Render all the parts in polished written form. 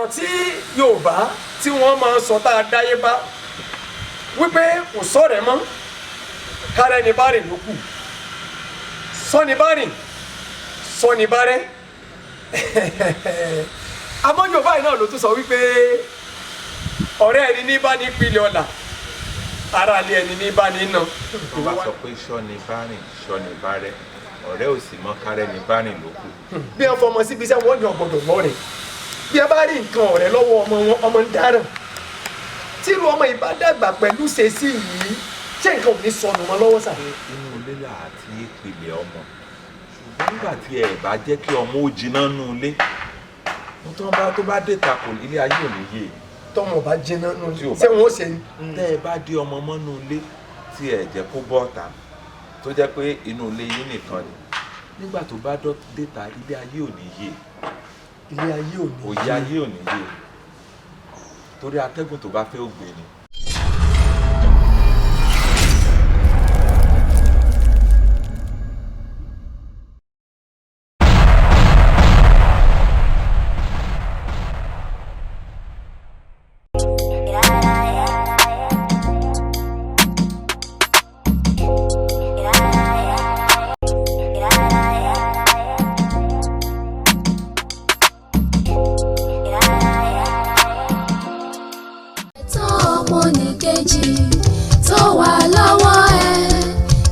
Ọ̀rọ̀ tí Yorùbá tí wọ́n máa ń sọ tá a dáyé bá wípé kò sọ̀rẹ́ mọ́, kárẹ́ ni bá rìn ló kù, sọ́ni bá rìn, sọ́ni bá rẹ́. Àmọ́ Yorùbá yìí náà ló tún sọ wípé ọ̀rẹ́ ẹni ní bá ní pilẹ̀ ọ̀la, ara ilé ẹni ní bá ní ná. Tó bá sọ pé sọ́ni bá rìn, sọ́ni bá rẹ́, ọ̀rẹ́ ò sì mọ́, kárẹ́ ni bá rìn ló kù. Bí wọ́n fọmọ síbi iṣẹ́, wọ́n ní ọ̀gbọ́dọ̀ lọ́rẹ̀. Bí wọ́n bá rí nǹkan ọ̀rẹ́ lọ́wọ́ ọmọ wọn, ọmọ ń dáràn. Tírú ọmọ yìí bá dàgbà pẹ̀lú ṣèṣì yìí, ṣé nǹkan ò ní sọnù mọ́ lọ́wọ́ sà? Inú ilé là á ti ìpìlẹ̀ ọmọ, ṣùgbọ́n nígbà tí ẹ bá jẹ́ kí ọmọ ó jiná nú ilé mo tán bá tó bá dé ta kò ilé ayé ò ní yé e. Tọmọ bá jiná nù Tí ò bá ṣé wọn ó ṣe ni? Tẹ́ ẹ bá dé ọmọ mọ́nú ilé tí ẹ jẹ́ kó bọ́ ta, tó jẹ́ pé inú ilé yín nìkan ni, nígbà tó bá dé ta, ilé ayé ò ní yé e. Ilé ayé ò ní Òye ayé ò ní yé e, torí atẹ́gùn tó bá fẹ́ ògbé ni. Ẹ̀tọ́ ọmọnìkejì tó wà lọ́wọ́ ẹ,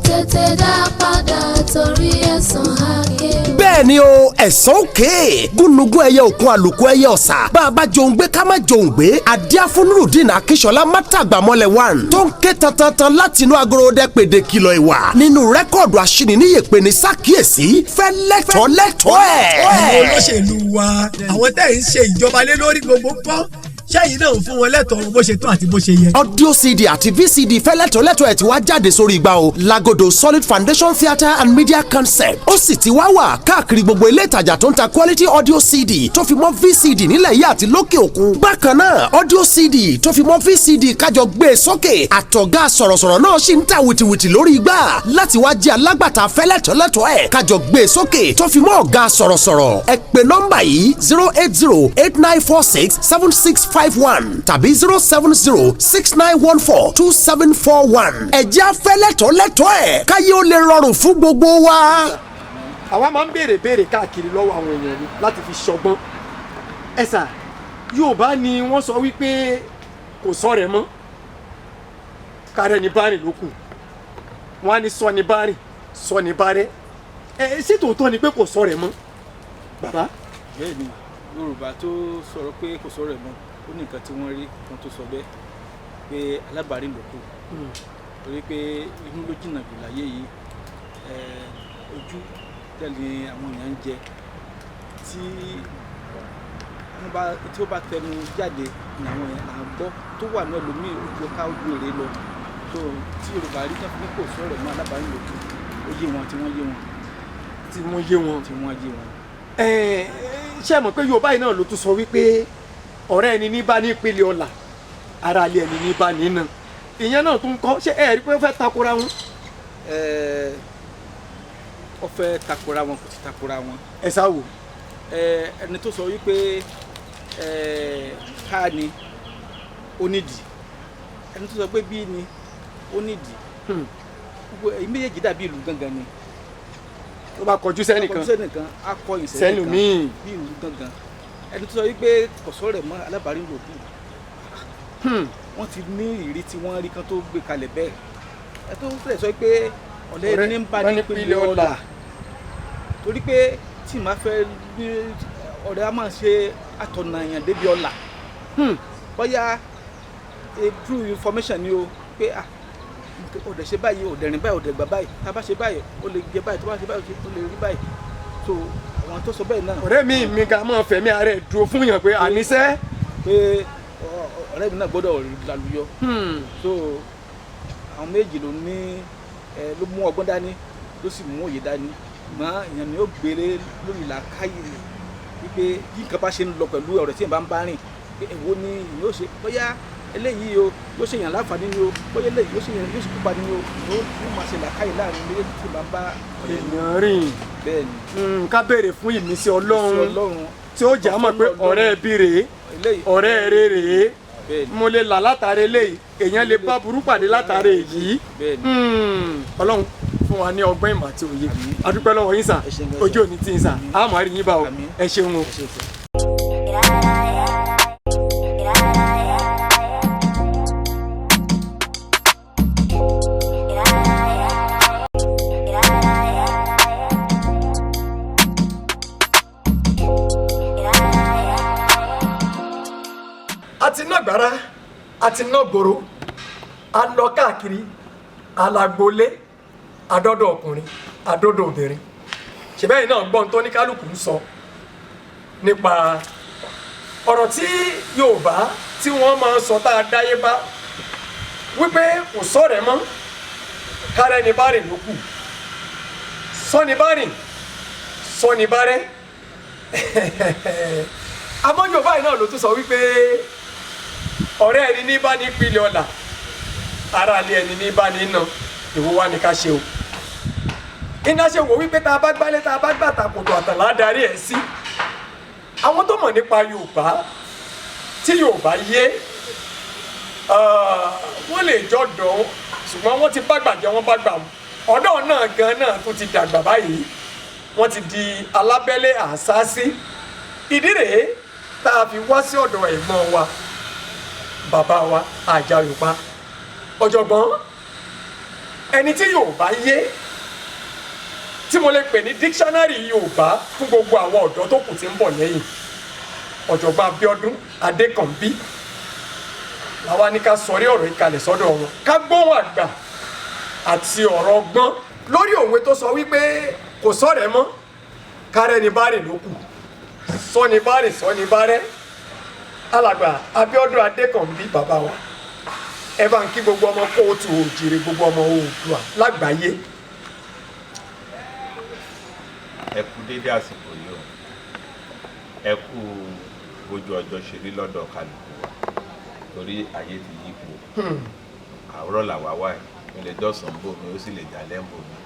tètè dá padà torí ẹ̀san àké. Bẹ́ẹ̀ ni o, ẹ̀sán òkè gúnugún ẹyẹ òkun, àlùkò ẹyẹ ọ̀sà. Bá a bá jòun gbé, ká má jòun gbé. Adíáfúnrúdìn Akíṣọlá mátàgbàmọ́lẹ̀ one tó ń ké tantantan láti inú agorodẹ pèdè kìlọ̀ ìwà nínú record aṣíniníyèpé ní sàkíyèsí fẹ́ lẹ́tọ̀ọ́ lẹ́tọ̀ọ́ ẹ̀. Àwọn olóṣèlú wa, àwọn tẹ́ ẹ̀ ń ṣe ìjọba lé lórí gbogbo ńkọ́? Ṣẹ́yìn náà ń fún wọn lẹ́tọ̀ọ́ bó ṣe tó àti bó ṣe yẹ? Audio CD àti VCD fẹ́lẹ́tọ̀lẹ́tọ̀ ẹ̀ ti wá jáde sórí igbá o lagodo Solid Foundation Theatre and Media Concept. Ó sì ti wá wà káàkiri gbogbo ilé ìtajà tó ń ta quality audio CD tó fi mọ́ VCD nílẹ̀ yìí àti lókè òkun. Bákan náà, audio CD tó fi mọ́ VCD kájọ gbé e sókè àtọ̀gá sọ̀rọ̀sọ̀rọ̀ náà sì ń ta wìtìwìtì lórí igbá láti wá jẹ́ alágbàtà fẹ́lẹ́tọ̀lẹ́tọ̀ ẹ̀ kájọ gbé e sókè tó fi mọ́ ọ̀gá sọ̀rọ̀sọ̀rọ̀. Ẹ pè nọ́mbà yìí: 08089467651 tàbí 07069142741. Ẹ̀jẹ̀ afẹ́lẹ́tọ̀lẹ́tọ̀ ẹ̀ káyé ó lè rọrùn fún gbogbo wa. Àwa máa ń béèrè béèrè káàkiri lọ́wọ́ àwọn èèyàn ni láti fi ṣọgbọ́n. Ẹ sà, Yorùbá ni wọ́n sọ wípé kò sọ̀rẹ́ mọ́, kárẹ́ ni bá rìn ló kù. Wọ́n á ní sọ ni bá rìn, sọ ni bá rẹ́. Ẹ ṣé tòótọ́ ni pé kò sọ̀rẹ́ mọ́, bàbá? Bẹ́ẹ̀ ni, Yorùbá tó sọ̀rọ̀ pé kò sọ̀rọ̀ ẹ̀ mọ́, ó ní nǹkan tí wọ́n rí kan tó sọ bẹ́ẹ̀ pé alábàárìn ló kù, torí pé inú ló jìnnà jù láyé yìí. Ojú tẹ̀lé àwọn èèyàn ń jẹ tí wọ́n bá tí ó bá tẹnu jáde ní àwọn èèyàn là ń gbọ́ tó wà ní ẹlòmíì, ojú ọká ojú èrè lọ tó tí Yorùbá rí tán fi ní kò sọ̀rọ̀ ẹ̀ mọ́, alábàárìn ló kù, ó yé wọn tí wọ́n yé wọn. Tí wọ́n yé wọn. Tí wọ́n yé wọn. Ẹ ṣe mọ̀ pé Yorùbá yìí náà ló tún sọ wípé ọ̀rẹ́ ẹni ní bá ní ìpele ọ̀la, ara ilé ẹni ní bá ní ná. Ìyẹn náà tún kọ́, ṣé ẹ rí pé ó fẹ́ takora wọn? Ó fẹ́ takora wọn, kò sì takora wọn. Ẹ sá wò. Ẹni tó sọ wípé ká ni ó nídìí, ẹni tó sọ pé bí ni ó nídìí, gbogbo èyí méjèèjì dàbí ìlú gángan ni. Tó bá kọjú sẹ́nìkan, kọjú sẹ́nìkan, á kọ̀yìn sẹ́nu sẹ́nìkan míì. Bí ìlú gángan, ẹni tó sọ wípé kò sọ̀rọ̀ mọ́, alábàárìn ló kù, wọ́n ti ní ìrírí tí wọ́n rí kan tó gbé kalẹ̀ bẹ́ẹ̀. Ẹ tó fẹ́ sọ pé ọ̀lẹ́ Ọ̀rẹ́ ní ń bá bá ní ní pínlẹ̀ pínlẹ̀ ọ̀la ọ̀la. Torí pé tí màá fẹ́ ní ọ̀rẹ́ a máa ṣe àtọ̀nà èèyàn débi ọ̀la, bóyá true information ni o pé ah, ọ̀dẹ̀ ṣe báyìí, ọ̀dẹ̀ rìn báyìí, ọ̀dẹ̀ gbà báyìí, tá a bá ṣe báyìí ó lè jẹ báyìí, tó bá ṣe báyìí ó lè rí báyìí. So àwọn tó sọ bẹ́ẹ̀ náà, Ọ̀rẹ́ mi ga máa fẹ̀mí ara ẹ̀ dúró fún yàn pé àníṣe. Pé ọ̀rẹ́ mi náà gbọ́dọ̀ lálùyọ. So àwọn méjì ló ní ẹ ló mú ọgbọ́n dání, ló sì mú òye dání, ṣùgbọ́n èèyàn ni ó gbélé lórí làákàyè wípé bí nǹkan bá ṣe ń lọ pẹ̀lú ọ̀rẹ́ tí èèyàn bá ń bá rìn, pé èwo ni èèyàn ó ṣe, bóyá eléyìí o yóò ṣe èèyàn láǹfààní ni o, bóyá eléyìí yóò ṣe èèyàn yóò ṣe kópa ni o, yóò máa ṣe làákàyè láàrin méjèèjì tí èèyàn bá ń bá ọ̀rẹ́ rìn. Èèyàn rìn. Bẹ́ẹ̀ ni. Ká béèrè fún ìmísí Ọlọ́run. Ọlọ́run. Tí ó jẹ́ àmọ̀ pé ọ̀rẹ́ ẹbí rèé, Eléyìí ọ̀rẹ́ eré rèé, Bẹ́ẹ̀ni. mo lè là látara eléyìí, èèyàn lè bá burú pàdé látara èyí. Bẹ́ẹ̀ni. Ọlọ́run fún wa ní ọgbọ́n ìmọ̀ àti òye. A dúpẹ́ lọ́wọ́ yín sà. Ẹ ṣeun gan sà. Ojú òní tí ń sà á mọ̀ rí yín bá o. Àmín. Ẹ ṣeun o. Ẹ ṣe sà. A ti ná gbàrà, a ti ná gbòòrò, a lọ káàkiri alagbolé, adọ́dọ̀ ọkùnrin, adọ́dọ̀ obìnrin, ṣèbẹ́yìn náà gbọ́n tó ní kálukú ń sọ nípa ọ̀rọ̀ tí Yorùbá tí wọ́n máa ń sọ tá a dáyé bá wípé kò sọ̀rẹ́ mọ́, kárẹ́ ni bá rìn ló kù, sọ́ni bá rìn, sọ́ni bá rẹ́. Àmọ́ Yorùbá yìí náà ló tún sọ wípé ọ̀rẹ́ ẹni ní bá ní pilẹ̀ ọ̀la, ara ilé ẹni ní bá ní nà. Ìwọ wa ni ká ṣe o. Iná ṣe wò wípé tá a bá gbálẹ̀, tá a bá gbàtà, kòtò àtàlà darí ẹ̀ sí. Àwọn tó mọ̀ nípa Yorùbá tí Yorùbá yé, wọ́n lè jọ dùn, ṣùgbọ́n wọ́n ti bá gbàjẹ́, wọ́n bá gbà mú ọ̀dọ́ náà gan náà tó ti dàgbà báyìí, wọ́n ti di alábẹ́lé àṣáṣí. Ìdí rèé tá a fi wá sí ọ̀dọ̀ ẹ̀gbọ́n wa, bàbá wa Àjàyòpá, ọ̀jọ̀gbọ́n ẹni tí Yorùbá yé, tí mo lè pè ní dictionary Yorùbá fún gbogbo àwọn ọ̀dọ́ tó kù tí ń bọ̀ lẹ́yìn, ọ̀jọ̀gbọ́n Abíọ́dún Adékànbí. Làwa ní ká sọrí ọ̀rọ̀ ìkalẹ̀ sọ́dọ̀ wọn, ká gbóhùn àgbà àti ọ̀rọ̀ ọgbọ́n lórí òwe tó sọ wípé kò sọ̀rẹ́ mọ́, kárẹ́ ni bá rìn ló kù, sọ́ni bá rìn, sọ́ni bá rẹ́. Alàgbà Abíọ́dún Adékànbí, bàbá wa, ẹ bá ń kí gbogbo ọmọ kóòtù òjìrè, gbogbo ọmọ Oòduà lágbàáyé. Ẹ kú dédé àsìkò yìí o, ẹ kú bójú ọjọ́ ṣe rí lọ́dọ̀ kálukú wa, torí ayé ti yípo. Àárọ̀ làwa wà yìí, ó lè jọ̀sán bò mí, ó sì lè jálẹ̀ bò mí.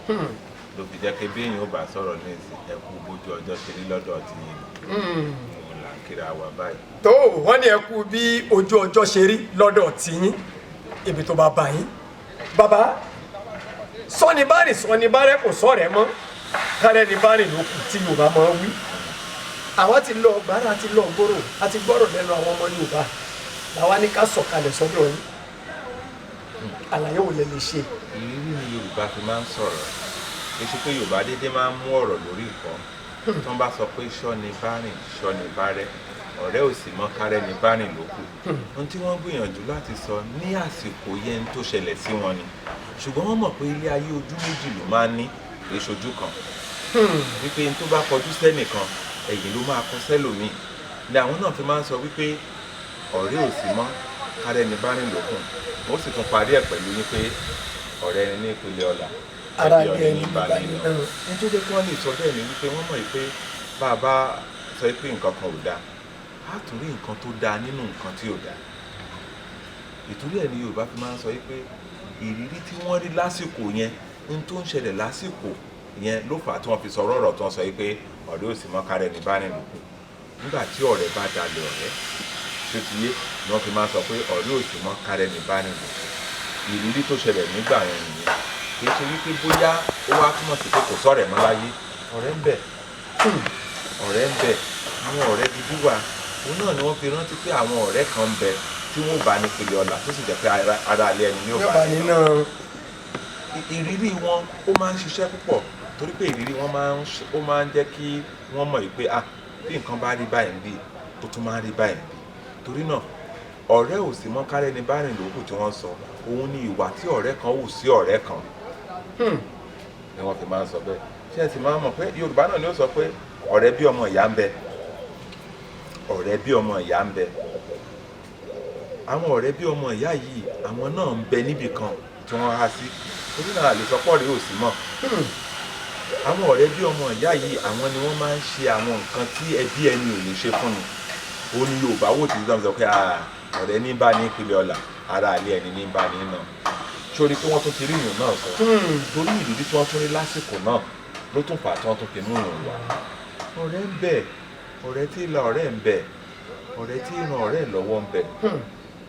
Ló fi jẹ́ pé bí èèyàn ò bá sọ̀rọ̀ ní ìsìn, ẹ kú bójú ọjọ́ ṣe rí lọ́dọ̀ tiyín ni òun là ń kíra wa báyìí. Tó wọ́n ní ẹ kú bí ojú ọjọ́ ṣe rí lọ́dọ̀ tiyín, ibi tó bá bá yín. Bàbá, sọ́ni bá rìn, sọ́ni bá rẹ́, kò sọ̀rẹ́ mọ́, kárẹ́ ni bá rìn ló kù tí Yorùbá máa ń wí. Àwa ti lọ gbára, ti lọ gbòòrò, a ti gbọ́rọ̀ lẹ́nu àwọn ọmọ Yorùbá, làwa ní ká sọ̀kalẹ̀ sọ́dọ̀ yín. Àlàyé wo lẹ lè ṣe? Ìrírí ni Yorùbá fi máa ń sọ̀rọ̀. Kì í ṣe pé Yorùbá dédé máa ń mú ọ̀rọ̀ lórí ìkọ́ tó ń bá sọ pé sọ́ni bá rìn, sọ́ni bá rẹ́, ọ̀rẹ́ ò sì mọ́, kárẹ́ ni bá rìn ló kù. Ohun tí wọ́n gbìyànjú láti sọ ní àsìkò yẹn tó ṣẹlẹ̀ sí wọn ni, ṣùgbọ́n wọ́n mọ̀ pé ilé ayé ojú méjì ló máa ń ní, kì í ṣojú kan, wípé n tó bá kọjú sẹ́nìkan, ẹ̀yìn ló máa kọ sẹ́lòmíì, ni àwọn náà fi máa ń sọ wípé ọ̀rẹ́ ò sí mọ́, kárẹ́ ni bá rìn ló kù. Wọ́n sì tún parí ẹ̀ pẹ̀lú yín pé ọ̀rẹ́ ẹni ní ìpele ọ̀la, ara ẹbí ilé ẹni ní bá bá ní ní lọ. náà. Ní tó jẹ́ kí wọ́n lè sọ bẹ́ẹ̀ ni wípé wọ́n mọ̀ pé bá a bá sọ pé nǹkan kan ò dáa, á tún rí nǹkan tó dáa nínú nǹkan tí ò dáa. Ìtorí ẹ̀ ni Yorùbá fi máa ń sọ pé ìrírí tí wọ́n rí lásìkò yẹn, ní tó ń ṣẹlẹ̀ lásìkò yẹn ló fà á tí wọ́n fi sọ ọ̀rọ̀ tí wọ́n sọ pé ọ̀rẹ́ ò sì mọ́, kárẹ́ ní bá rìn lókù. Nígbà tí ọ̀rẹ́ bá dalẹ̀ ọ̀rẹ́ tó ti yé ni wọ́n fi máa ń sọ pé ọ̀rẹ́ ò sì mọ́, kárẹ́ ní bá rìn lókù. Ìrírí tó ṣẹlẹ̀ nígbà yẹn nìyẹn. Kì í ṣe wípé bóyá ó wá túmọ̀ sí pé kò sọ̀rẹ́ mọ́ láyé. Ọ̀rẹ́ ń bẹ, ọ̀rẹ́ ń bẹ, àwọn ọ̀rẹ́ gidi wà. Òun náà ni wọ́n fi rántí pé àwọn ọ̀rẹ́ kan ń bẹ tí wọ́n bá ní pèlè ọ̀la, tó sì jẹ́ pé ara alẹ́ ẹni ní ó yóò bá bá ní ní lọ. náà. Ìrírí wọn ó máa ń ṣiṣẹ́ púpọ̀, torí pé ìrírí wọn máa ń ó máa ń jẹ́ kí wọ́n mọ̀ pé ah, bí nǹkan bá rí báyìí ń bí, ó tún máa ń rí báyìí ń bí. Torí náà, ọ̀rẹ́ ò sì mọ́, kárẹ́ ni bá rìn lókù tí wọ́n sọ, òun ni ìwà tí ọ̀rẹ́ kan hù sí ọ̀rẹ́ kan ni wọ́n fi máa ń sọ bẹ́ẹ̀. Ṣé ẹ sì máa ń mọ̀ pé Yorùbá náà ni ó sọ pé ọ̀rẹ́ bí ọmọ ìyá ń bẹ, ọ̀rẹ́ bí ọmọ ìyá ń bẹ. Àwọn ọ̀rẹ́ bí ọmọ ìyá yìí, àwọn náà ń bẹ níbì kan tí wọ́n há sí. Torí náà, àlè sọpọ̀ rèé ò sí mọ́. Àwọn ọ̀rẹ́ bí ọmọ ìyá yìí, àwọn ni wọ́n máa ń ṣe àwọn nǹkan tí ẹbí ẹni ò lè ṣe fún ni. Ó ní Yorùbá wò tí wọ́n sọ pé "Ah, ọ̀rẹ́ ní bá ní ìpìlẹ̀ ọ̀la, ara àlẹ́ ẹni ní bá ní nà." Sórí pé wọ́n tún ti rí ìyún náà sọ, torí ìrírí tí wọ́n tún rí lásìkò náà ló tún fà á tí wọ́n tún fi mú ìyún wá. Ọ̀rẹ́ ń bẹ. Ọ̀rẹ́ tí la ọ̀rẹ́ ń bẹ, ọ̀rẹ́ tí ràn ọ̀rẹ́ lọ́wọ́ ń bẹ,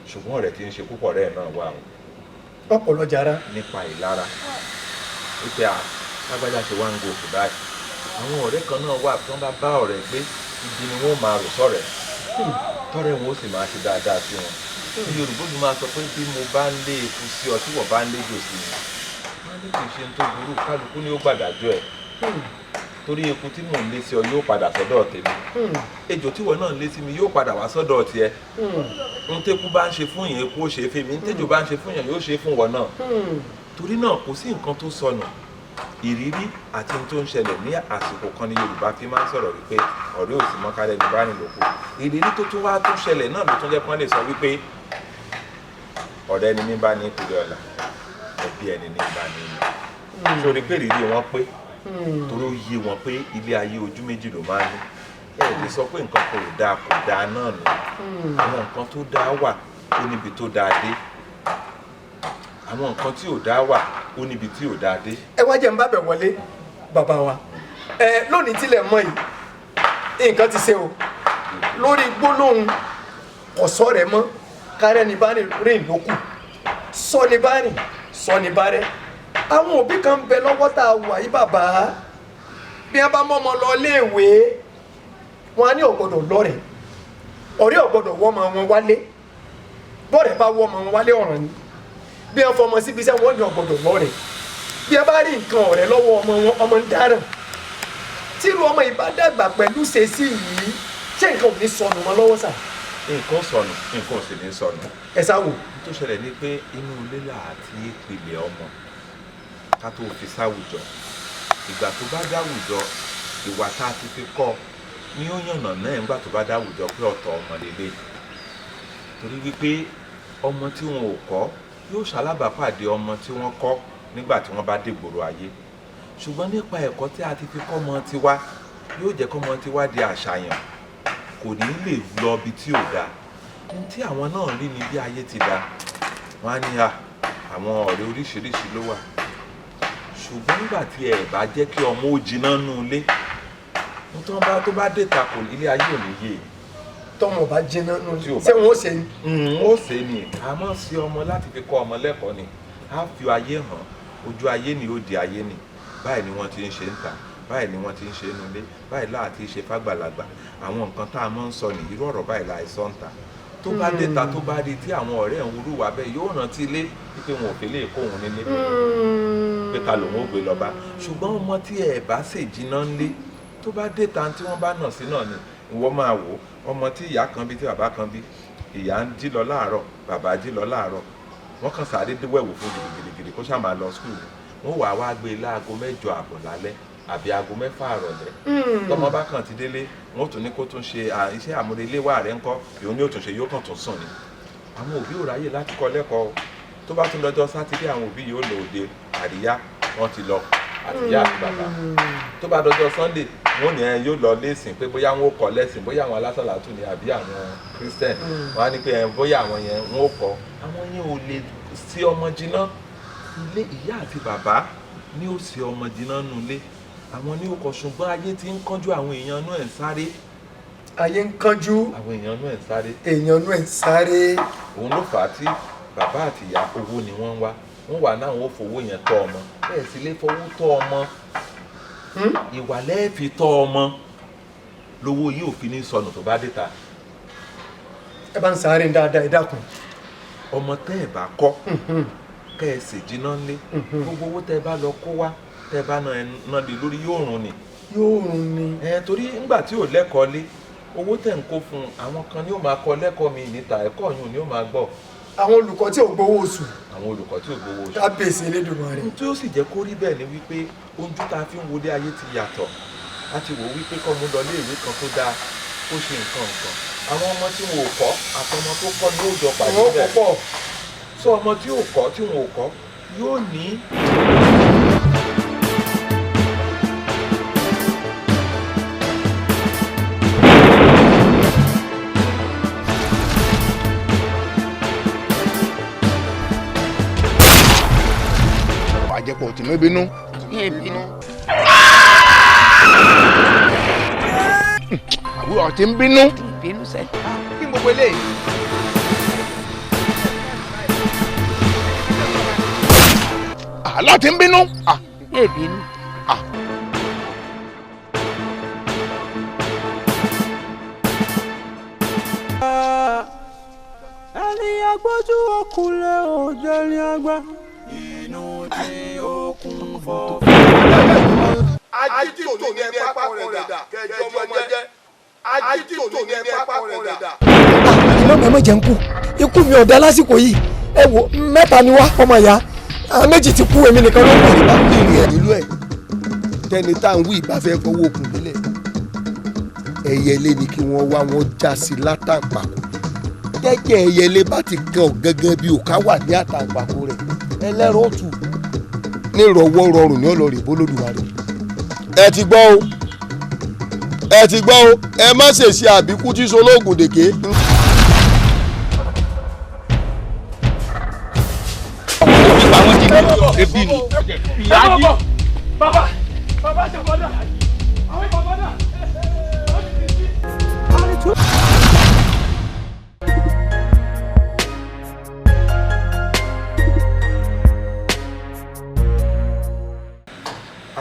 ṣùgbọ́n ọ̀rẹ́ tí ń ṣe púpọ̀ ọ̀rẹ́ náà wà o. Ọpọlọ jara. Nípa ìlara wípé a lágbájá ṣe wá ń gòkè báyìí. Àwọn ọ̀rẹ́ kan náà wà tí wọ́n bá bá ọ̀rẹ́ gbé, ibi ni wọ́n máa rò sọ̀rẹ́, tọ́rẹ́ wọn ó sì máa ṣe dáadáa sí wọn. Bí Yorùbá fi máa sọ pé bí mo bá ń lé eku sí ọ, tí wọ́n bá ń léjò sí mi, wọ́n ní kì í ṣe tó burú, kálukú ni ó gbàdájọ́ ẹ̀, torí eku tí mò ń lé sí ọ yóò padà sọ́dọ̀ tèmi, ejò tí wọ́n náà ń lé sí mi yóò padà wá sọ́dọ̀ tiẹ̀. N tẹ́kú bá ń ṣe fún yẹn, eku ó ṣe é fún mi, n tẹ́jò bá ń ṣe fún yẹn, yóò ṣe é fún wọn náà. Torí náà kò sí nǹkan tó sọnù. Ìrírí àti ohun tó ń ṣẹlẹ̀ ní àsìkò kan ní Yorùbá fi máa ń sọ̀rọ̀ wípé ọ̀rẹ́ ò sí mọ́, kálẹ̀ ní bá nílò kù. Ìrírí tó tún wá tó ṣẹlẹ̀ náà ló tún jẹ́ kán lè sọ wípé ọ̀rẹ́ ẹni ní bá ní ìpìlẹ̀ ọ̀la, ẹbí ẹni ní bá ní ìlú. Sórí pé ìrírí wọn pé, torí ó yé wọn pé ilé ayé ojú méjì ló máa ń ní. Ẹ lè sọ pé nǹkan kò dáa, kò dáa náà nù. Àwọn nǹkan tó dáa wà, ó níbi tó dáa dé. Àwọn nǹkan tí ò dáa wà, ó níbi tí ò dáa dé. Ẹ wá jẹ́ n bá bẹ̀ wọlé, bàbá wa. Ẹ lónìí tilẹ̀ mọ́ yìí, nǹkan ti ṣe o lórí gbólóhùn ọ̀sọ́ rẹ̀ mọ́, kárẹ́ ní bá rìn lókù, sọ ní bá rìn, sọ ní bá rẹ̀. Àwọn òbí kan ń bẹ lọ́wọ́ tá a wà yìí, bàbá, bí wọ́n bá mọ́mọ lọ léèwé, wọn á ní ò gbọ́dọ̀ lọ́rẹ̀ẹ́, ọ̀rẹ́ ò gbọ́dọ̀ wọ́mọ wọn wálé, bọ́ọ̀rẹ́ bá wọ́mọ wọn wálé, ọ̀ràn ni. Bí wọ́n fọmọ síbi iṣẹ́, wọn ní ò gbọ́dọ̀ lọ́rẹ̀ẹ́. Bí wọ́n bá rí nǹkan ọ̀rẹ́ lọ́wọ́ ọmọ wọn, ọmọ ń dáràn. Tírú ọmọ yìí bá dàgbà pẹ̀lú ṣèṣì yìí, ṣé nǹkan ò ní sọnù mọ́ lọ́wọ́ sà? Nǹkan sọnù, nǹkan ò sì ní sọnù. Ẹ sá wò. Tó ṣẹlẹ̀ ni pé inú ilé là àti ìpìlẹ̀ ọmọ ká tó fi sáwùjọ. Ìgbà tó bá dáwùjọ, ìwà tá a ti fi kọ́ ni ó yànnà náà nígbà tó bá dáwùjọ pé ọ̀tọ̀ ọmọ lélẹ̀, torí wípé ọmọ tí wọn ò kọ́ yóò ṣalábàápàdé ọmọ tí wọ́n kọ́ nígbà tí wọ́n bá dègbòrò ayé. Ṣùgbọ́n nípa ẹ̀kọ́ tí a ti fi kọ́ ọmọ tiwa, yóò jẹ́ kọ́mọ tiwa di àṣàyàn, kò ní lè lọ ibi tí ò dáa. Ní tí àwọn náà rí ni bí ayé ti dáa, wọ́n á ní à àwọn ọ̀rẹ́ oríṣiríṣi ló wà. Ṣùgbọ́n nígbà tí ẹ bá jẹ́ kí ọmọ ó jiná nú ilé, nítorí bá tó bá dé ta kò ilé ayé ò ní yé. Tọmọ bá jiná nú Tí ò bá ṣé wọn ó ṣe ni? Ó ṣe ni. A mọ̀ sí ọmọ láti fi kọ́ ọmọ lẹ́kọ̀ọ́ ni, a fi ayé hàn, ojú ayé ni ó di ayé ni. Báyìí ni wọ́n ti ń ṣe ń ta, báyìí ni wọ́n ti ń ṣe nulẹ̀, báyìí láà ti ṣe fàgbàlagbà. Àwọn nǹkan tá a mọ̀ ń sọ ní irú ọ̀rọ̀ báyìí láì sọ ń ta. Tó bá dé ta, tó bá rí tí àwọn ọ̀rẹ́ ń wúrú wà bẹ́ẹ̀, yóò rántí ilé wípé wọn ò fi lè kó òun nílé, pé ta lòun ó gbé lọ bá. Ṣùgbọ́n ọmọ tí ẹ bá ṣe jiná ńlé, tó bá dé ta, tí wọ́n bá nà sí náà ni ìwọ máa wò. Ọmọ tí ìyá kan bí, tí bàbá kan bí, ìyá ń jí lọ láàárọ̀, bàbá jí lọ láàárọ̀, wọ́n kàn sáré wẹ̀wò fún gidigidigidi kó ṣáà máa lọ school. Wọ́n wàá wá gbé e láago 8:30 lálẹ́ àbí aago 6 àrọ̀lẹ́. Tọmọ bá kàn ti délé, wọ́n tún ní kó tún ṣe iṣẹ́ àmúreléwà rẹ̀ ńkọ́, ìhun ní òtún ṣe, yóò kàn tún sùn ni. Àwọn òbí ò ráyè láti kọ́ lẹ́kọ̀ọ́. Tó bá tún lọ́jọ́ sátidé, àwọn òbí yóò lọ òde àríyá, wọ́n ti lọ, àtìyá àti bàbá. Tó bá dọjọ́ Sunday, wọ́n ní ẹ yóò lọ lẹ́sìn, pé bóyá wọn ò kọ́ lẹ́sìn, bóyá àwọn alásàlátù ni àbí àwọn Christian. Wọ́n á ní pé ẹ bóyá àwọn yẹn wọn ò kọ́. Àwọn yẹn ò lè sí ọmọ jiná. Ilé ìyá àti bàbá ní ó sí ọmọ jiná nù ilé, àwọn ní ó kọ́. Ṣùgbọ́n ayé ti ń kánjú, àwọn èèyàn inú ẹ̀ ń sáré. Ayé ń kánjú. Àwọn èèyàn inú ẹ̀ ń sáré. Èèyàn inú ẹ̀ ń sáré. Òun ló fà á tí bàbá àti ìyá, owó ni wọ́n ń wá. Wọ́n wà náà, wọ́n fowó yẹn tọ́ ọmọ. Bẹ́ẹ̀ sì lè fowó tọ́ ọmọ, ìwà lẹ́ẹ̀fi tọ́ ọmọ, lówó yìí ò fi ní sọnù tó bá dé ta. Ẹ bá ń sáré dáadáa, ẹ dákun. Ọmọ tẹ́ ẹ̀ bá kọ́, kẹ́ ẹ sì jiná ńlé, gbogbo owó tẹ́ ẹ bá lọ kó wá, tẹ́ ẹ bá ná ẹ ná lé lórí, yóò rùn ni. Yóò rùn ni. Ẹ torí ńgbà tí ò lẹ́kọ̀ọ́ lé, owó tẹ̀ ń kó fún un, àwọn kan ni ó máa kọ́ lẹ́kọ̀ọ́ mi níta, ẹ̀kọ́ yìí ni ó máa gbọ́. Àwọn olùkọ́ tí ò gbowó oṣù. Àwọn olùkọ́ tí ò gbowó oṣù. Kábíyèsí Elédùmarè. Tí ó sì jẹ́ kó rí bẹ́ẹ̀ ni wípé ojú tá a fi ń wọlé ayé ti yàtọ̀. A ti wò wípé kọ́ mú lọ léèwé kan tó dáa, kó ṣe nǹkan nǹkan. Àwọn ọmọ tí wọn ò kọ́ àtọmọ tó kọ́ ni ó jọ pàdé Wọn kò bẹ́ẹ̀. pọ̀. Sọ ọmọ tí ò kọ́, tí wọn ò kọ́, yóò ní. Àjẹpọ̀ tì mí bínú. Àbí ọ̀ ti ń bínú. Bínú sẹ́. Kí n gbogbo eléyìí. Àlọ́ ti ń bínú. Yé bínú. Ẹni agbójú òkúlẹ̀ ò jẹ́ ní agbá. Inú tí ó kún fọ́. Ajítò ní ẹ pápá rẹ̀ dà kẹjọ ọmọ jẹ́. Ajítò ní ẹ pápá rẹ̀ dà. Ìmọ̀ mi ẹ má jẹ́ ń kú, ikú mi ò dá lásìkò yìí. Ẹ wo, mẹ́ta ni wá, ọmọ ìyá, àwọn méjì ti kú, èmi nìkan ló kù. Ìrìn ẹ̀ nílò ẹ̀ tẹni tá à ń wí ìbá fẹ́ fọwọ́ òkun nílẹ̀, ẹyẹlé ni kí wọ́n wá wọn já sí látàǹpàkò. Jẹ́jẹ́ ẹyẹlé bá ti kan ọ̀gángan bí òkà wà ní àtàǹpàkò rẹ̀, ẹlẹ́rọ òtù nírọ̀wọ́ rọrùn ní ọlọ́rẹ̀ bólódùmarè. Ẹ ti gbọ́ o, ẹ ti gbọ́ o, ẹ má ṣèṣe àbíkú tí solóògùn dèké. Ebi ni. Bàbá, bàbá ṣe bọ́dà, àwọn bàbá náà.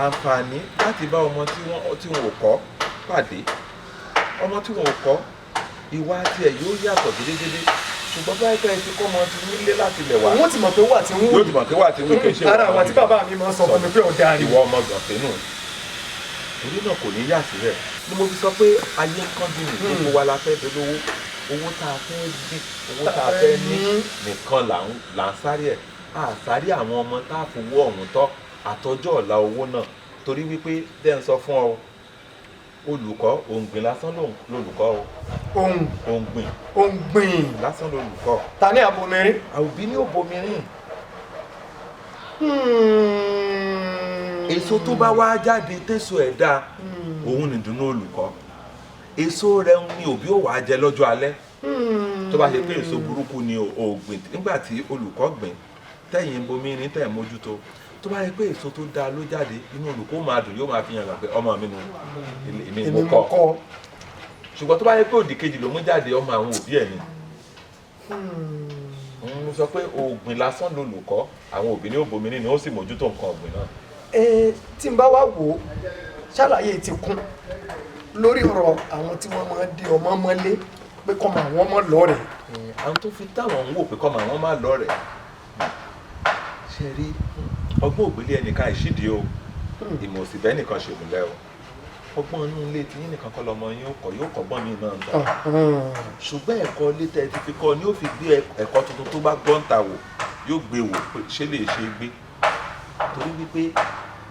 Àǹfààní láti bá ọmọ tí wọ́n ò kọ́ pàdé, ọmọ tí wọ́n ò kọ́, ìwà tiẹ̀ yóò yàtọ̀ gédégédé. Ṣùgbọ́n báyìí pé ẹ ti kọ́ ọmọ tí nílé láti lẹ̀ wá. Òun ti mọ̀ pé wà tí ń wù. Yóò ti mọ̀ pé wà tí ń wù, kì í ṣe Ara àwọn tí bàbá mi máa ń sọ fún mi pé ọ̀dà ni. Ìwọ ọmọ gànfẹ́ nù. Torí náà kò ní yà sílẹ̀. Ni mo fi sọ pé ayé ń kánjú ní gbogbo wa la fẹ́ dolówó. Owó tá a fẹ́ bí, owó tá a fẹ́ ní nìkan là ń sáré ẹ̀. À sáré àwọn ọmọ tá a fowó ọ̀hún tọ́ àtọjọ́ ọ̀la owó náà. Torí wípé dẹ́ ń sọ fún ọ, olùkọ́ òǹgbìn lásán lolùkọ́ o. Òǹgbìn. Òǹgbìn. Lásán lolùkọ́. Ta ni àbomirin? Òbí ni ó bomirin. Èso tó bá wá jáde tẹ̀sọ ẹ̀ dáa, òun nìdùnnú olùkọ́. Èso rẹ̀ ni òbí ò wá jẹ lọ́jọ́ alẹ́. Tó bá ṣe pé èso burúkú ni ògbìn nígbà tí olùkọ́ gbìn, tẹ̀yìn bomirin tẹ̀ mójútó, tó bá yẹ pé èso tó dáa ló jáde, inú olùkọ́ máa dùn, yóò máa fi hàn pé ọmọ mi nu, èmi mo kọ́. Ṣùgbọ́n tó bá yẹ pé òdì kejì ló mú jáde, ọmọ àwọn òbí ẹ̀ ni. Mo sọ pé ògbìn lásán lolùkọ́, àwọn òbí ní ó bomi nínú, ó sì mójútó nǹkan ọ̀gbìn náà. Ẹ tí n bá wá wò ó, ṣàlàyé ti kún lórí ọ̀rọ̀ àwọn tí wọ́n máa ń di ọmọ mọ́lé pé kọ́mọ àwọn ọmọ lọ́rẹ̀ẹ́. Àwọn tó fi táwọn ń wò pé kọ́mọ àwọn máa lọ́rẹ̀ẹ́, ṣe rí ọgbọ́n ògbélé ẹnìkan ìṣídìí o, ìmọ̀ òsì bẹ́ẹ̀ nìkan ṣègùnlẹ̀ o. Ọgbọ́n inú ilé tí yín nìkan kọ́ lọmọ yín ó kọ́, yóò kọ́gbọ́n mi náà ń tà. Ṣùgbọ́n ẹ̀kọ́ ilé tẹ́ ẹ ti fi kọ́ ni ó fi gbé ẹ̀kọ́ tuntun tó bá gbọ́n ta wò, yóò gbé wò pé ṣé lè ṣe é gbé. Torí wípé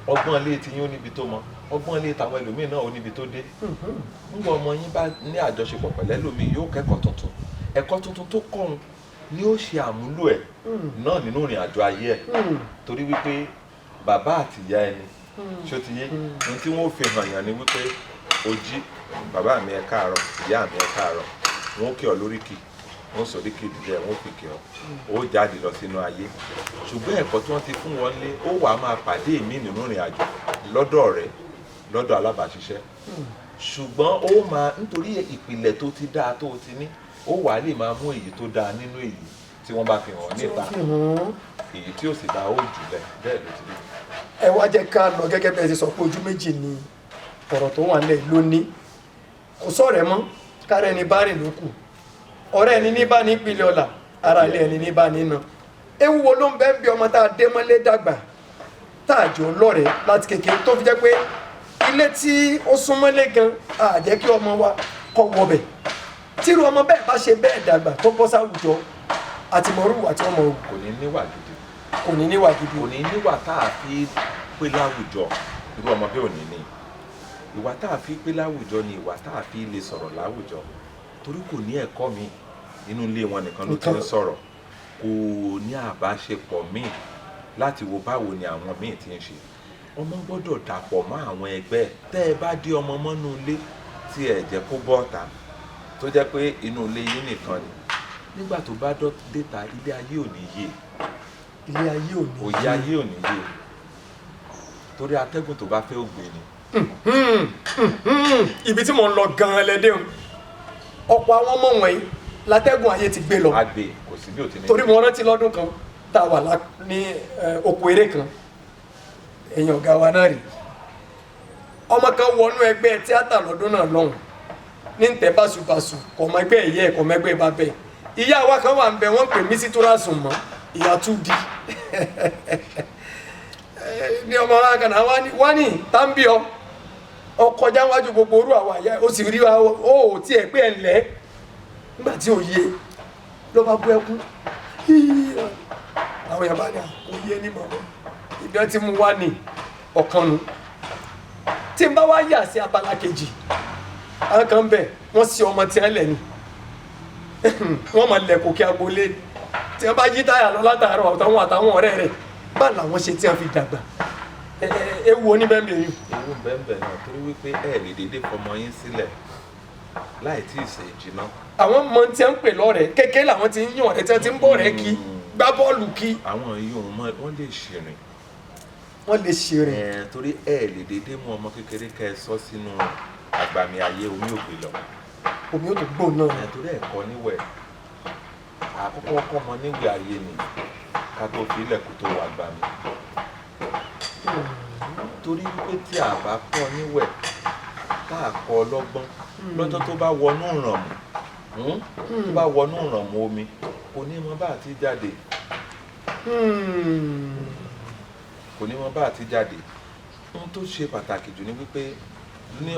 ọgbọ́n ilé tí yín ó níbi tó mọ, ọgbọ́n ilé tàwọn ẹlòmíì náà ó níbi tó dé. Ńgbà ọmọ yín bá ní àjọṣepọ̀ pẹ̀lú ẹlòmíì, yóò kẹ́kọ̀ọ́ tuntun. Ẹ̀kọ́ tuntun tó kọ́ òun ni ó ṣe àmúlò ẹ̀ náà nínú ìrìn àjò ayé ẹ̀. Torí wípé bàbá àti ìyá ẹni, ṣó ti yé, ohun tí wọ́n fi hàn yàn ni wípé o jí, bàbá mi ẹ káàárọ̀, ìyá mi ẹ káàárọ̀, wọ́n kí ọ lóríkì, wọ́n sọ oríkì ìdílé ẹ̀, wọ́n fi kí ọ, ó jáde lọ sínú ayé. Ṣùgbọ́n ẹ̀kọ́ tí wọ́n ti fún wọn lé, ó wàá máa pàdé èmi nínú ìrìn àjò lọ́dọ̀ rẹ̀, lọ́dọ̀ alábàáṣiṣẹ́. Ṣùgbọ́n ó máa nítorí ìpìlẹ̀ tó ti dáa tó ti ní, ó wàá lè máa mú èyí tó dáa nínú èyí tí wọ́n bá fi hàn níta, èyí tí ó sì dáa ó jùlẹ̀ bẹ́ẹ̀ ló ti rí. Ẹ wá jẹ́ ká lọ gẹ́gẹ́ bí ẹ ṣe sọ pé ojú méjì ni ọ̀rọ̀ tó wà nílẹ̀ lónìí. Kò sọ̀rẹ́ mọ́, kárẹ́ ni bá rìn ló kù. Ọ̀rẹ́ ẹni ní bá ní ìpìlẹ̀ ọ̀la, ara ilé ẹni ní bá ní nà. Ewu wo ló ń bẹ ń bí ọmọ tá a dé mọ́lé dàgbà, tá a jò lọ́rẹ̀ẹ́ láti kékeré, tó fi jẹ́ pé ilé tí ó súnmọ́lé gan, a jẹ́ kí ọmọ wa kọ́ wọbẹ̀. Tírú ọmọ bẹ́ẹ̀ bá ṣe bẹ́ẹ̀ dàgbà tó bọ́ sáwùjọ, àti mọ̀rú àti ọmọ òwò. Kò ní níwà gidi. Kò ní níwà gidi. Kò ní níwà tá a fi pé láwùjọ, irú ọmọ bẹ́ẹ̀ ò ní ní. Ìwà tá a fi pé láwùjọ ni ìwà tá a fi lè sọ̀rọ̀ láwùjọ. Torí kò ní ẹ̀kọ́ mi, inú ilé wọn nìkan ló ti ń sọ̀rọ̀. Kò ní àbáṣepọ̀ míì láti wo báwo ni àwọn míì ti ń ṣe. Ọmọ gbọ́dọ̀ dàpọ̀ mọ́ àwọn ẹgbẹ́. Tẹ́ ẹ bá dé ọmọ mọ́nú ilé tí ẹ jẹ́ kó bọ́ ọ̀tá, tó jẹ́ pé inú ilé yín nìkan ni. Nígbà tó bá déta, ilé ayé ò ní yé. Ilé ayé ò ní yé. Òye ayé ò ní yé. Torí atẹ́gùn tó bá fẹ́ ó gbé ni. Ibi tí mò ń lọ gan-an lẹ́dẹ̀ o. Ọ̀pọ̀ àwọn ọmọ wọ̀nyí látẹ́gùn ayé ti gbé lọ. Àgbè kò sí bí ò ti ní. Torí mo rántí lọ́dún kan tá a wà ní oko eré kan, ẹ̀yìn ọ̀gá wa náà rí ọmọ kan wọnú ẹgbẹ́ tíátà lọ́dún náà lọ́hùn ní ń tẹ́ báṣubàṣu, kò mọ ẹgbẹ́ ìyá ẹ̀, kò mọ ẹgbẹ́ bàbá ẹ̀. Ìyá wa kan wà ń bẹ, wọ́n ń pè mí sí túrasùn mọ́ ìyá 2D ní ọmọ wa kan náà wá ní tàbí ọ ọkọjá wájú gbogbo orú àwọn àyà, ó sì rí wa ó ò tiẹ̀ pé ẹ̀ ńlẹ́. Nígbà tí ò yé ló bá bú ẹkún. Àwọn èèyàn bá ní kò yé ní mọ̀mọ́ ibi wọn ti mú wá ní ọ̀kan nu. Tí n bá wá yà sí abala kejì, àwọn kan bẹ̀ wọ́n sí ọmọ tí wọ́n lẹ̀ ni wọ́n máa lẹ̀ kókè agboolé tí wọ́n bá yí táyà lọ látàárọ̀, àtàwọn ọ̀rẹ́ rẹ̀ bá làwọn ṣe tí wọ́n fi dàgbà. Ewu oníbẹ̀mbẹ̀ yìí. Ewu bẹ́ẹ̀nbẹ́ẹ̀ náà, torí wípé ẹ lè dédé fọmọ yín sílẹ̀ láì tí ì ṣe ìjìnà. Àwọn ọmọ tí wọ́n ń pè lọ́rẹ̀ẹ́ kékeré làwọn ti ń yàn ọ̀rẹ́ tí wọ́n ti ń bọ̀ rẹ́ kí gbá bọ́ọ̀lù kí. Àwọn yìí òun mọ wọ́n lè ṣèrìn. Wọ́n lè ṣèrìn. Ẹ torí ẹ lè dédé mú ọmọ kékeré kẹ ẹ sọ sínú àgbàmì ayé, omi ò gbé lọ. Omi ò tó gbó náà. Ẹ torí ẹ̀kọ́ níwẹ̀ àkọ́kọ́ ọkọ́ ọmọ níwẹ̀ ayé ni ká tó fi ilẹ̀ kó tó wà gbàmì. Torí wípé tí a bá kọ́ níwẹ̀ tá a kọ́ ọlọ́gbọ́n lọ́jọ́ tó bá wọnú ìrànmù, tó bá wọnú ìrànmù omi, kò ní mọ bá àti jáde, kò ní mọ bá àti jáde. Ohun tó ṣe pàtàkì jù ni wípé ní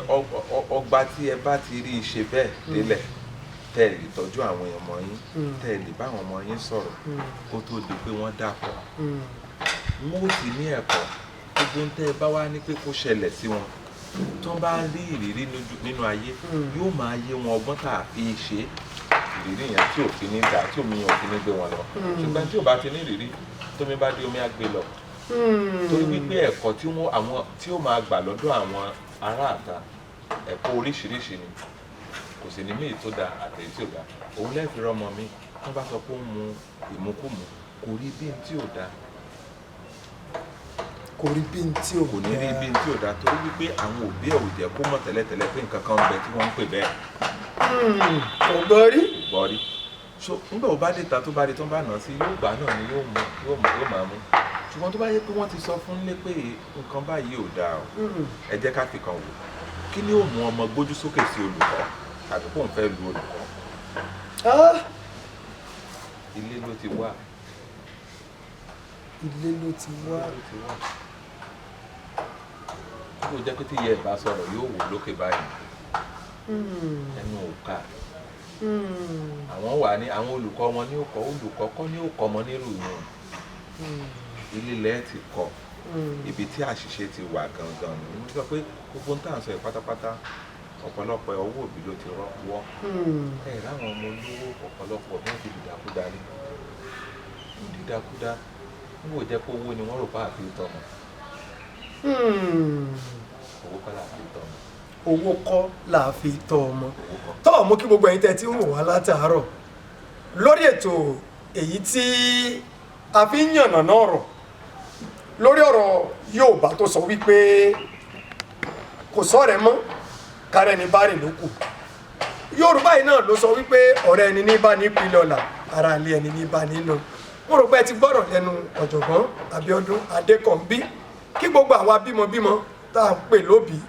ọgbà tí ẹ bá ti rí i ṣe bẹ́ẹ̀ délẹ̀, tẹ́ ẹ lè tọ́jú àwọn ọmọ yín, tẹ́ ẹ lè bá àwọn ọmọ yín sọ̀rọ̀ kó tó di pé wọ́n dàpọ̀, wọn ò ti ní ẹ̀kọ́. Gbogbo ń tẹ́ ẹ bá wá ní pé kó ṣẹlẹ̀ sí wọn, tó bá rí ìrírí nínú ayé, yóò máa yé wọn ọgbọ́n tá a fi ṣe ìrírí yẹn tí ò fi ní dà, tí omi yẹn ò fi ní gbé wọn lọ. Ṣùgbọ́n tí ò bá ti ní ìrírí, tómi bá dé, omi á gbé lọ, torí wípé ẹ̀kọ́ tí wọ́n àwọn tí ó máa gbà lọ́dọ̀ àwọn aráàta, ẹ̀kọ́ oríṣiríṣi ni, kò sì ní míì tó da àtẹ̀yí tí ò da. Òun lẹ́ẹ̀fi rọ́mọ mi wọ́n bá sọ pé ó ń mu ìmukúmu, kò rí bí n tí ò da. Kò rí bí n tí ò Kò ní rí bí n tí ò da, torí wípé àwọn òbí ẹ̀ ò jẹ́ kó mọ̀ tẹ́lẹ̀tẹ́lẹ̀ pé nǹkan kan ń bẹ tí wọ́n ń pè bẹ́ẹ̀. Kò gbọ́ rí. Kò gbọ́ rí. So nígbà wo bá dé ta, tó bá dé tó bá nà sí, yóò gbà náà ni, yóò mú, yóò mú, yóò máa mú. Ṣùgbọ́n tó bá yẹ pé wọ́n ti sọ fún lé pé nǹkan báyìí ò dáa o, ẹ jẹ́ ká fi kan wò, kí ni ó mú ọmọ gbójú sókè sí olùkọ́ tàbí kóun fẹ́ lu olùkọ́? Ilé ló ti wá. Ilé ló ti wá. Ilé ló ti wá. Kó jẹ́ pé tí ìyá ẹ̀ bá sọ̀rọ̀, yóò wò lókè báyìí, ẹnu ò ká. Àwọn wà ní àwọn olùkọ́ wọn ní ó kọ́, olùkọ́ kọ́ ní ó kọ́ ọmọ nírú yẹn. Ilé lẹ́ẹ̀ ti kọ́. Ibi tí àṣìṣe ti wà gangan ni mo sọ pé gbogbo ohun tá à ń sọ yìí pátápátá, ọ̀pọ̀lọpọ̀ ọwọ́ òbí ló ti wọ́. Ẹ ráwọn ọmọ olówó, ọ̀pọ̀lọpọ̀ ní wọ́n ti dìdàkudà ní ń dìdàkudà, ń wò jẹ́ pé owó ni wọ́n rò pa àfi tọmọ. Owó kọ́ là fi tọmọ. Owó kọ́ là fi tọ́ ọmọ. Tọ́ mú kí gbogbo ẹ̀yin tẹ́ ti ń wò wá látàárọ̀ lórí ètò èyí tí a fi ń yànnàná ọ̀rọ̀ lórí ọ̀rọ̀ Yorùbá tó sọ wípé kò sọ̀rẹ́ mọ́, kárẹ́ ní bá rìn ló kù. Yorùbá yìí náà ló sọ wípé ọ̀rẹ́ ẹni ní bá ní pilẹ̀ ọ̀la, ara ilé ẹni ní bá nínú. Mo rò pé ẹ ti gbọ́rọ̀ lẹ́nu ọ̀jọ̀gbọ́n Abíọ́dún Adékànbí. Kí gbogbo àwa bímọbímọ tá à ń pè lóbìí,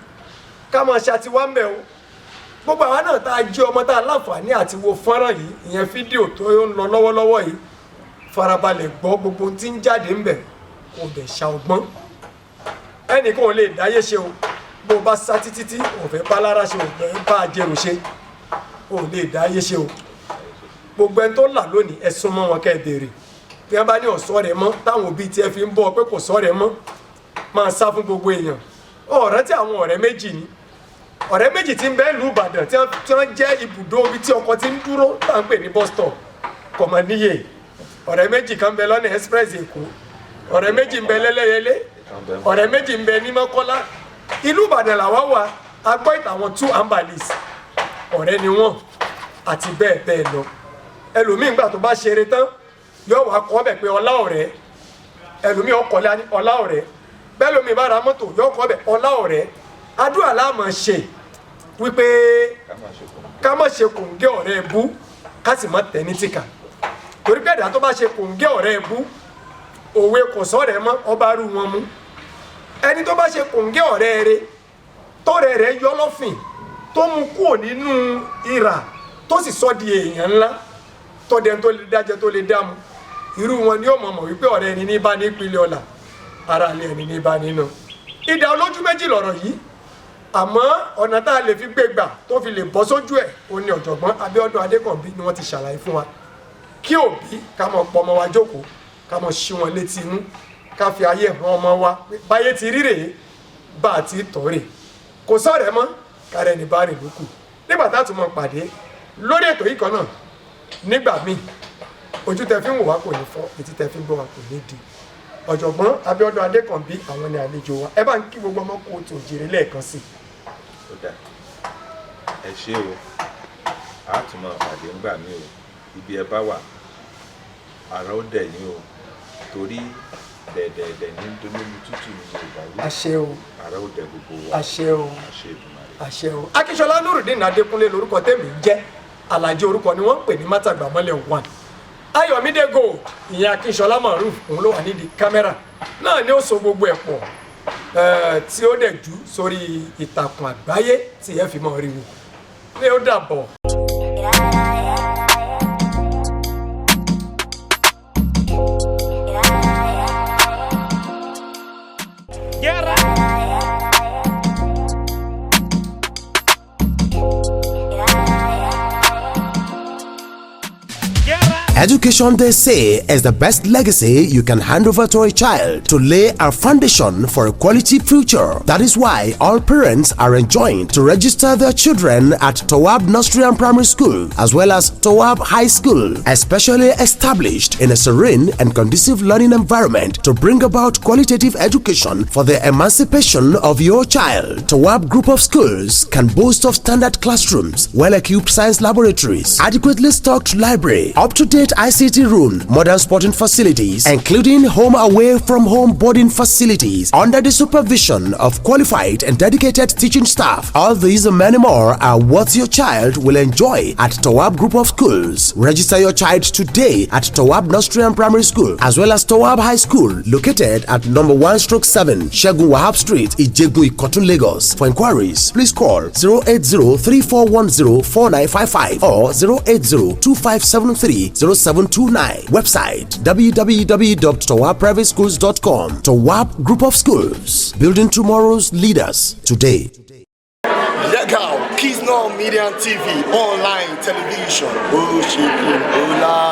ká máa ṣàtiwá mẹ́ o. Gbogbo àwa náà tá a jẹ́ ọmọ tá a láǹfààní àti wo fọ́nrán yìí, ìyẹn fídíò tó ń lọ lọ́wọ́lọ́wọ́ yìí, farabalẹ̀ gbọ́ gbogbo ohun tí ń jáde ńbẹ̀, kò dẹ̀ ṣa ọgbọ́n. Ẹnìkan ò lè dáyé ṣe o. Bó o bá sá títí tí ò fẹ́ bá lára ṣe, ò fẹ́ bá ajérò ṣe, ò lè dáyé ṣe o. Gbogbo ẹni tó là lónìí, ẹ súnmọ́ wọn kẹ́ ẹ béèrè. Bí wọ́n bá ní ọ̀sọ́ rẹ̀ mọ́, táwọn òbí tiẹ̀ fi ń bọ́ ọ pé kò sọ́ rẹ̀ mọ́, máa sá fún gbogbo èèyàn. Ọ̀rẹ́ tí àwọn ọ̀rẹ́ méjì ni, ọ̀rẹ́ méjì tí ń bẹ ìlú Ìbàdàn tí wọ́n jẹ́ ibùdó ibi tí ọkọ̀ ti ń dúró tá à ń pè ní bus stop kọ̀mọ̀ níyè. Ọ̀rẹ́ méjì kan bẹ lọ́nà express Èkó, ọ̀rẹ́ méjì ń bẹ lẹ́lẹ́yẹlé, ọ̀rẹ́ méjì ń bẹ ní Mọ́kọ́lá. Ìlú Ìbàdàn làwa wà, a gbọ́ ìtàn àwọn two ambalis, ọ̀rẹ́ ni wọ́n àti bẹ́ẹ̀ bẹ́ẹ̀ lọ. Ẹlòmíì ńgbà tó bá ṣeré tán, yóò wá kọ́ bẹ̀ pé ọlá ọ̀rẹ́. Ẹlòmíì ọkọ̀lẹ́ ọlá ọ̀rẹ́. Bẹ́ẹ̀ lómi bá ra mọ́tò, yóò kọ́ bẹ̀ ọlá ọ̀rẹ́. Àdúrà la máa ṣe wípé ká má ṣe kòǹgẹ́ ọ̀rẹ́ ẹ bú, ká sì má tẹ̀ ní tìkà, torí pé ẹ̀dá tó bá ṣe kòǹgẹ́ ọ̀rẹ́ ẹ bú, òwe kò sọ̀rẹ́ mọ́ ọba rú wọn mú. Ẹni tó bá ṣe kòǹgẹ́ ọ̀rẹ́ rẹ̀, tọ́rẹ́ rẹ̀ yọ lọ́fìn, tó mú kúrò nínú ìrà, tó sì sọ di èèyàn ńlá, tọ́dẹ tó lè dájẹ́ tó lè dámu, irú wọn ni ó mọ̀ mọ̀ wípé ọ̀rẹ́ ẹni ní bá ní ìpìlẹ̀ ọ̀la, ara ilé ẹni ní bá nínú. Ìdá olójú méjì lọ̀rọ̀ yìí, àmọ́ ọ̀nà tá a lè fi gbé gbà tó fi lè bọ́ sójú ẹ̀, ó ní ọ̀jọ̀gbọ́n Abíọ́dún Adékànbí ni wọ́n ti ṣàlàyé fún wa. Kí òbí ká mọ̀ pọ̀ ọmọ wa jókòó, ká mọ̀ ṣí wọn létí inú, ká fi ayé hàn ọmọ wa báyé ti rí rèé, bá a ti tọ̀ rèé. Kò sọ̀rẹ́ mọ́, kárẹ́ ní bá rìn lókù. Nígbà tá a tún mọ̀ pàdé lórí ètò yìí kan náà nígbà míì, ojú tẹ fi ń wò wá kò ní fọ́, etí tẹ fi ń gbọ́ wá kò ní di. Ọ̀jọ̀gbọ́n Abíọ́dún Adékànbí àwọn ni àlejò wa. Ẹ bá ń kí gbogbo ọmọ kó tó jèrè lẹ́ẹ̀kan sí i. Ó dà, ẹ ṣé o, a tún máa pàdé ńgbà mí o. Ibi ẹ bá wà, ara ó dẹ̀ yín o, torí dẹ̀dẹ̀dẹ̀ ní dolómi tútù ní Yorùbá wí. Àṣẹ o. Ara ó dẹ̀ gbogbo wa. Àṣẹ o. Àṣẹ Èdùmàrè. Àṣẹ o. Akínsọlá Nurudeen Adékúnlé lórúkọ tèmi ń jẹ́. Àlàjì orúkọ ni wọ́n ń pè ní Mátàgbàmọ́lẹ̀ 1. Ayọ̀mídé Gold, ìyẹn Akínsọlá Maruf, òun ló wà nídìí kámẹ́rà náà ni ó so gbogbo ẹ̀ pọ̀ tí ó dẹ̀ jù sórí ìtàkùn àgbáyé tí ẹ fi mọ́ rí wò ní ó dàbọ̀. Education, they say, is the best legacy you can hand over to a child to lay a foundation for a quality future. That is why all parents are enjoined to register their children at Tawab Nursery and Primary School as well as Tawab High School, especially established in a serene and conducive learning environment to bring about qualitative education for the emancipation of your child. Tawab Group of Schools can boast of standard classrooms, well-equipped science laboratories, adequately stocked library, up-to-date ICT room, modern sporting facilities, including home away from home boarding facilities under the supervision of qualified and dedicated teaching staff. All these and many more are what your child will enjoy at Tawab Group of Schools. Register your child today at Tawab Nursery and Primary School as well as Tawab High School, located at number 1/7 Shegun Wahab Street, Ijegun, Ikotun, Lagos. For inquiries, please call 08034104955 or 08025730729. Website www.tawabprivateschools.com. Tawab Group of Schools, building tomorrow's leaders today. Legal, Kizno Media TV, online television. Ó ṣe kí ó lá.